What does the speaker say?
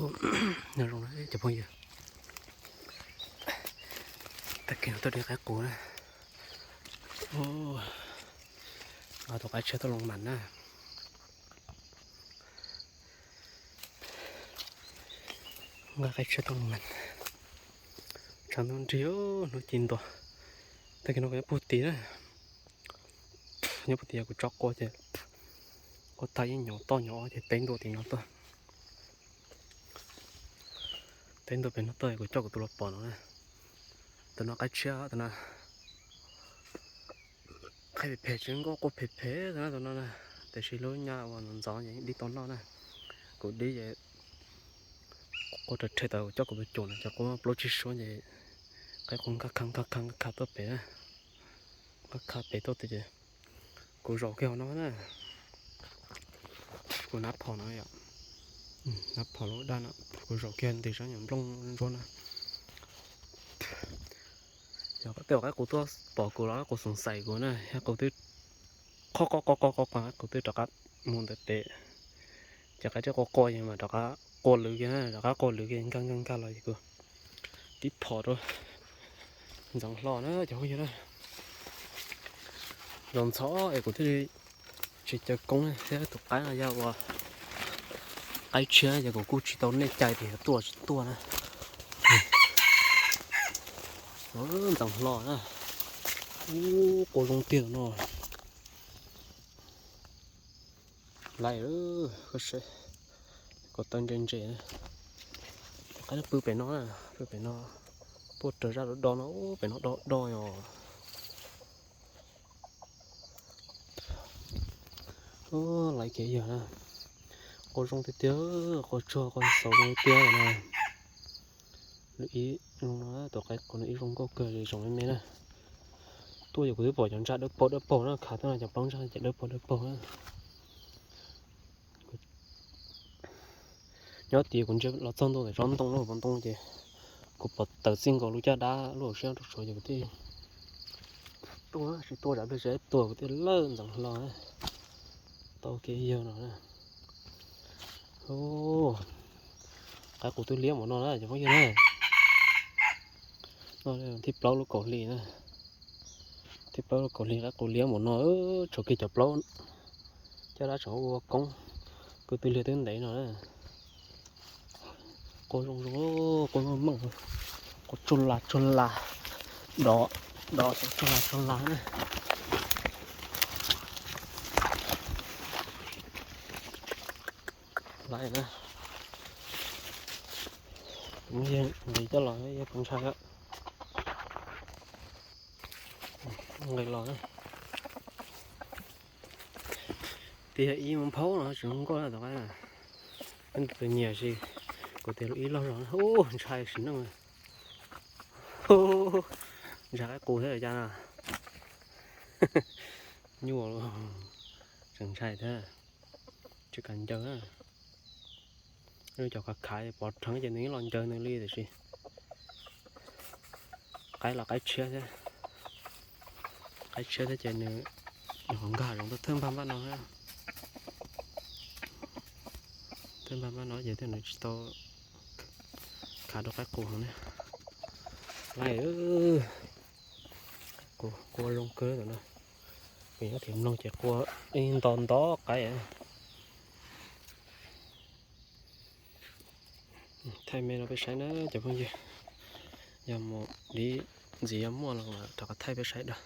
Nyob zoo na cov phooj ywg, tag kis no tuaj de qaib qus na. Tus qaib tshiab tuaj loo mas na. Nqa qaib tshiab tuaj loo mas. Tshav ntuj nrig, hnub ci ntua. Tag kis no kuv nyob puag tid na. Nyob puag tid kuv tso qua ces qua tag ib nyuag toj nyuag ces teb ntua tim no tuaj. Teb ntua pem no tuaj kuv coj kuv tus los pom no na. Tus no qaib tshiab tus no. Qaib phem phem tsis nkauj, qua phem phem tus no, tus no na. Tiam sis lub nyab uas ntxov ntxov ces dib tau noj na. Kuv dib ces qua rhe rhe tau coj kuv tus cuam no ces qua plaub tsib suab ces qaib qua nkag kha nkag kha nkag kha tuaj pem na. Nkag kha pem tuaj tiag ces kuv zaum kiag hauv no na. Kuv nab phom no yom, nab phom lub daj no, kuv zaum kiag ntws sab nyuam nplooj ntsuab na. Yog tej zaum qaib qus tuaj pom kuv los qaib qus xoom xaim kuv na, yog qus twb qoj qoj qoj qoj qoj, qaib qus twb rov qab mus ntawm pem. Ces qaib tshiab qua qua ces mas rov qab qua lwm kiag na, rov qab qua lwm kiag nkag nkag nkag los ces kuv tib phom rau ntxeev hlo na cov phooj ywg na. Los ntxhov es kuv thiaj li tsis caw koob thiab, tus qaib no yog uas qaib tshiab ces kuv kuj tsis tau nej cai tias yuav tuaj tsis tuaj na. Ntxeev hlo na. Ub, qua zoo tiag no. Laiv, koj saib, ko taw ntse ntse. Qaib no pw pem no, pw pem no, puag raws zaj do do no, pem no do do os. Laiv kev yog na, qua zoo tiag tiag, qua tsuag qua xauv zoo tiag na. Lub ib zoo no, tus qaib qus no ib zoo nkauj kawg li, zoo me me na. Tuaj ces kuv twb pom cov ntsaj dawb paug dawb paug na, khav tuaj no cov plaub ntsaj ces dawb paug dawb paug na. Nyob tid kuv ntsia los txog ntua ntawm tsob ntoo lub hauv paus ntoo ces kuv pom tawm txij nkaus lub caj dab lub hauv siab rau saud ces kuv thiaj tuaj, tsis tuaj tsam pliag tsis tuaj kuv thiaj lawj ntxeev hlo tau kev yog no na. Qaib qus twb liab npaum no na cov phooj ywg na. No thib plaub lub kaum hli na. Thib plaub lub kaum hli qaib qus liab npaum no, tshuav kiag cov plaub caj dab tseem ua koob, kuv twb liag twb ntev no na. Qua zoo zoo, qua meej meej, qua tsuag las tsuag las, dov dov tsuag las tsuag las na. Laiv na. Nqis coj los yog tus ntshai. Nqis los na. Tiag ib mus nphaub no tsis zoo nkauj na tus qaib na. Tus nyiam si, kuv tias lub ib loj zog na, ub ntshai sim neej. Ntshai qaib qus thiab cas na. Nyuaj, tseem ntshai thiab. Tsis kam ncaws na. Cov khav khav pov rheev ces nws ib los ncaws nws li tiam sis qaib los qaib tshiab thiab, qaib tshiab thiab ces nws ho nkag zoov thawj npag npaj no, thawj npag npaj no ces thiaj nws tsis tau khav rau qaib qus heev na. Laiv, qua zoo kawg tus no. Kuv nyob tim mloog ces qua ib nto nto qaib. Thaij me no peb saib na cov phooj ywg. Yog mus li ntxiv yog muaj los rov qab thaij peb saib da.